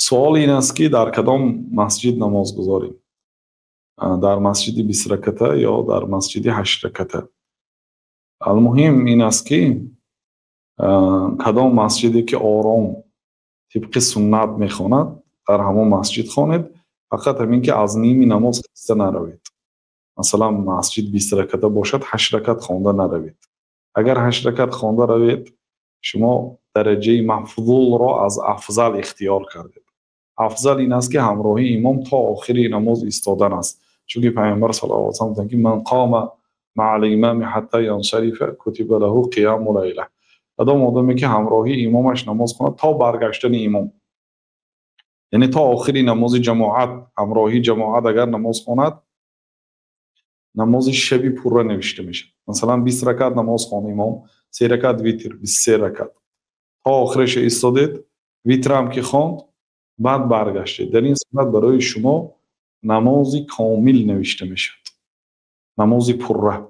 Суол ин аст, ки дар кадом масҷид намоз гузорем, дар масҷиди 20 раката ё дар масҷиди ҳаштраката? Алмуҳим ин аст, ки кадом масҷиде ки ором, тибқи суннат мехонад, дар ҳамон масҷид хонед. Фақат ҳамин ки аз ними намоз хеста наравед. Масалан, масҷид 20 раката бошад, ҳашт ракат хонда наравед. Агар ҳашт ракат хонда равед, шумо дараҷаи мафзулро аз афзал ихтиёр кардед. Афзал ин аст, ки ҳамроҳи имом то охири намоз истодан аст, чунки Пайғамбар саллаллоҳу алайҳи васаллам гуфтанд, ки من قام مع الإمام حتى ينصرف كتب له قيام ليلة. Кадом одаме ки ҳамроҳи имомаш намоз хонад то баргаштани имом, яъне то охири намози ҷамоат, ҳамроҳи ҷамоат агар намоз хонад, намози шаби пурра навишта мешавад. Масалан, 20 ракат намоз хонд имом, се ракат витр, 23 ракат. То охираша истодед, витрам ки хонд, баъд баргаштед, дар ин сурат барои шумо намози комил навишта мешавад, намози пурра.